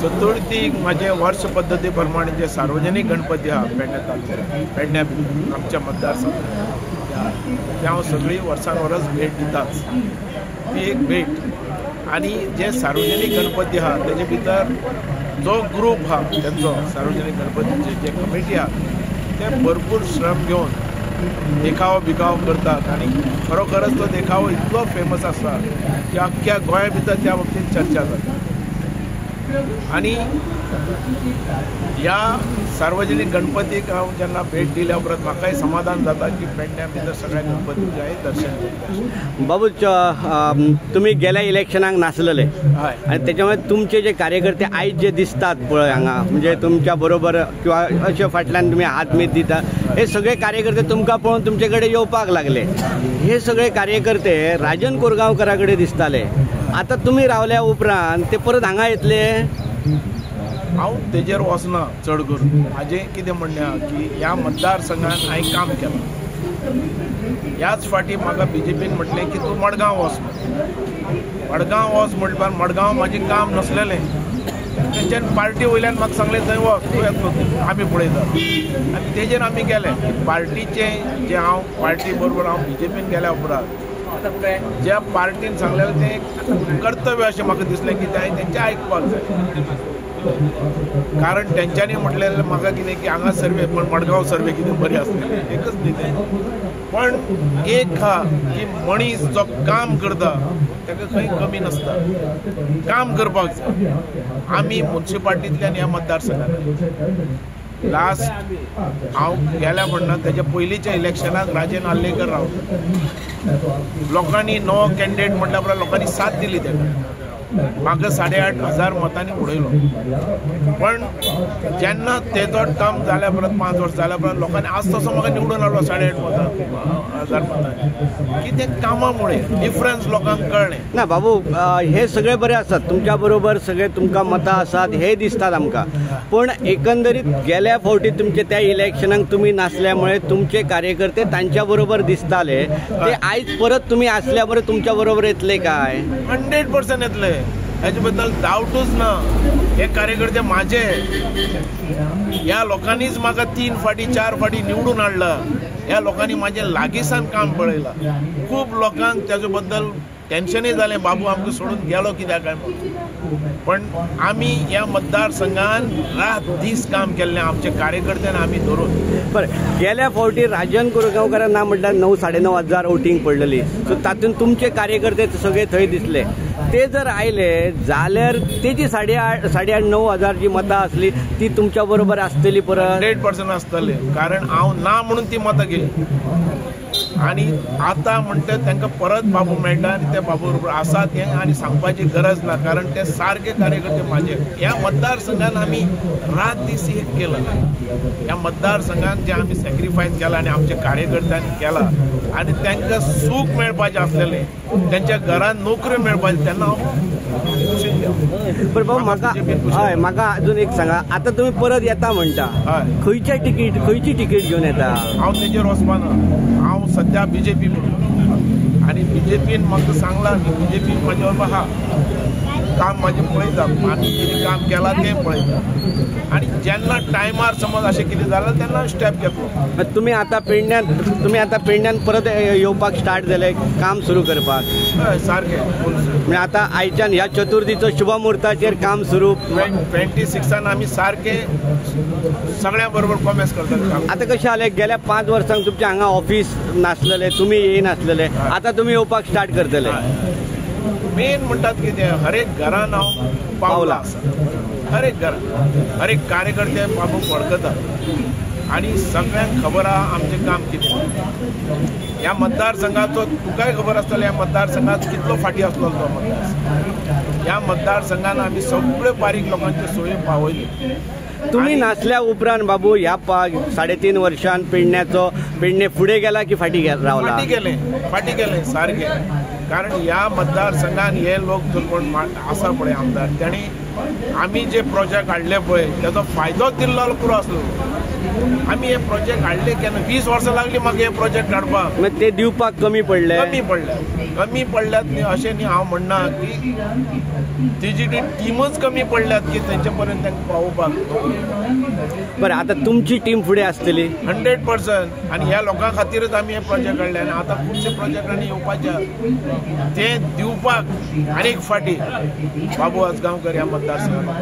चतुर्थीक म्हाजे वर्स पद्दती प्रमाणे जे सार्वजनीक गणपती आहा पेडण्या तालुक्यात, पेडण्या आमच्या मतदारसंघात, ते हांव सगळीं वर्सान वरस भेट दिताच. ती एक भेट. आनी जे सार्वजनीक गणपती आहा तेजे भितर जो ग्रूप आहा तेंचो सार्वजनीक गणपतीची जे कमिटी आहा ते भरपूर श्रम घेवन देखावो बिखावो करतात आनी खरोखरच तो देखावो इतलो फेमस आसा की अख्ख्या गोंया भितर त्या बाबतींत चर्चा जाता. आनी ह्या सार्वजनीक गणपतीक हांव जेन्ना भेट दिल्या उपरांत म्हाकाय समाधान जाता की पेडण्या भितर सगळ्या गणपतीचें हांवें दर्शन घेतलें. बाबू, तुमी गेल्या इलेक्शनाक नासलेले आनी तेच्या मुळे तुमचे जे कार्यकर्ते आयज जे दिसतात पळय हांगा, म्हणजे तुमच्या बरोबर किंवा अशे फाटल्यान तुमी हात मीत दिता, हे सगळे कार्यकर्ते तुमकां पळोवन तुमचे कडेन येवपाक लागले. हे सगळे कार्यकर्ते राजन कोरगांवकरा कडेन दिसताले, आतां तुमी रावल्या उपरांत ते परत हांगा येतले? हांव तेजेर वचना चड करून. म्हाजें कितें म्हणणें आहा की ह्या मतदारसंघान हांवें काम केलां. ह्याच फाटी म्हाका बीजेपीन म्हटलें की तूं मडगांव वच म्हण. मडगांव वच म्हणल्यार मडगांव म्हाजें काम नासलेलें. तेंच्यान पार्टी वयल्यान म्हाका सांगलें थंय वच, तूं येतलो, आमी पळयतात. आनी तेजेर आमी गेले. पार्टीचें जें हांव पार्टी बरोबर हांव बीजेपीन गेल्या उपरांत ज्या पार्टीन सांगलेलें तें कर्तव्य अशें म्हाका दिसलें की तें तेंचें आयकपाक जाय. कारण तेंच्यांनी म्हटलें म्हाका कितें की हांगा सर्वे, पण मडगांव सर्वे कितें बरें आसलें एकच न्ही तें, पण एक आहा की मनीस जो काम करता ताका खंय कमी नासता, काम करपाक जाय. आमी मुन्सिपाल्टींतल्यान ह्या मतदारसंघात लास्ट हांव गेल्या म्हणना तेज्या पयलींच्या इलेक्शनाक राजन आर्लेकर रावलो. लोकांनी नवो कॅन्डिडेट म्हटल्या उपरांत लोकांनी साथ दिली ताका. म्हाका 8,500 मतांनी उडयलो. पण जेन्ना तेजो टर्म जाल्या उपरांत 5 वर्स जाल्या उपरांत लोकांनी आज तसो म्हाका निवडून हाडलो 8,500 मतांनी की ते कामामुळे डिफरन्स लोकांक कळ्ळें. ना बाबू, हे सगळे बरे आसात, तुमच्या बरोबर सगळे तुमकां मतां आसात हे दिसतात आमकां, पण एकंदरीत गेल्या फावटी तुमचे त्या इलेक्शनाक तुमी नासल्यामुळे तुमचे कार्यकर्ते तांच्या बरोबर दिसताले, ते आयज परत तुमी आसल्या बरोबर तुमच्या बरोबर येतले काय? 100% येतले, हेजे बद्दल डावटूच ना. हे कार्यकर्ते म्हाजे, ह्या लोकांनीच म्हाका 3 फाटी 4 फाटी निवडून हाडला. ह्या लोकांनी म्हाजें लागींसान काम पळयलां. खूब लोकांक तेजे बद्दल टेन्शनूय जालें, बाबू आमकां सोडून गेलो कित्याक काय म्हणून. पण आमी ह्या मतदारसंघान रात दीस काम केल्लें आमचे कार्यकर्त्यान आमी धरून. बरें, गेल्या फावटी राजन कोरगांवकरान ना म्हटल्यार 9,000-9,500 हजार वोटींग पडलेली, सो तातूंत तुमचे कार्यकर्ते सगळे थंय दिसले. ते जर आयले जाल्यार तेजी 8,500-9,000 हजार जी मतां आसली ती तुमच्या बरोबर आसतली परत? 100% आसतले, कारण हांव ना म्हणून ती मतां गेली. आनी आतां म्हणटा तांकां परत बाबू मेळटा आनी ते बाबू बरोबर आसात हें आनी सांगपाची गरज ना, कारण ते सारके कार्यकर्ते म्हाजे. ह्या मतदारसंघान आमी रात दीस एक केला. ह्या मतदारसंघान जे आमी सॅक्रिफायस केला आनी आमच्या कार्यकर्त्यांनी केला आनी तांकां सूख मेळपाचें आसलेलें, तेंच्या घरान नोकऱ्यो मेळपाचें, तेन्ना हांव खुशीन गेलो. बरें बाबू, म्हाका हय, म्हाका अजून एक सांगा, आतां तुमी परत येता म्हणटा, खंयची तिकीट घेवन येता? हांव तेजेर वचपाना. हांव सद्या बीजेपी बरोबर, आनी बीजेपीन म्हाका सांगलां की बीजेपी म्हाजे बरोबर आहा, काम म्हाजें पळयता, आमी कितें काम केलां तें पळयता. आनी जेन्ना टायमार समज अशें कितें जालें तेन्ना स्टेप घेतलो. तुमी आतां पेडण्यान परत येवपाक स्टार्ट जाले काम सुरू करपाक? हय, सारकें. म्हणजे आतां आयच्यान ह्या चतुर्थीचो शुभ मुहूर्ताचेर काम सुरू. 26 आमी सारकें सगळ्यां बरोबर कॉमेस करतात. आतां कशें जालें, गेल्या 5 वर्सांक तुमचें हांगा ऑफीस नासलेलें, तुमी येयनासलेले, आतां तुमी येवपाक स्टार्ट करतले? मेन म्हणटात कितें, हर एक घरान हांव पावला आसा, हर एक घरान हर एक कार्यकर्ते बाबू वळखतात आनी सगळ्यांक खबर आहा आमचें काम कितें. ह्या मतदारसंघाचो तुकाय खबर आसतलें, ह्या मतदारसंघात कितलो फाटीं आसलो तो मतदारसंघ. ह्या मतदारसंघान आमी सगळे बारीक लोकांच्यो सोयी पावयल्यो. तुम्ही नासल्या उपरांत बाबू ह्या 3.5 वर्षान पेडण्याचो पेडणे फुडें गेला की फाटी रावला? फाटी गेले सारकें. कारण ह्या मतदारसंघान हे लोक जो कोण आसा पळय आमदार, तांणी आमी जे प्रोजेक्ट हाडले पळय तेजो फायदोच दिल्लो जाल्यार पुरो आसलो. आमी हे प्रोजेक्ट हाडले केन्ना, 20 वर्सां लागली म्हाका हे प्रोजेक्ट हाडपाक, ते दिवपाक कमी पडले. कमी पडले. कमी पडल्यात न्ही अशें न्ही, हांव म्हणना की तेजी ती टिमूच कमी पडल्यात की तेंचे पर्यंत तांकां पावोवपाक. बरें, आतां तुमची टीम फुडें आसतली 100%. आनी ह्या लोकां खातीरच आमी हे प्रोजेक्ट काडले आनी आतां खुबशे प्रोजेक्ट आनी येवपाचे, ते दिवपाक आनीक फाटी बाबू आजगांवकर ह्या मतदारसंघात.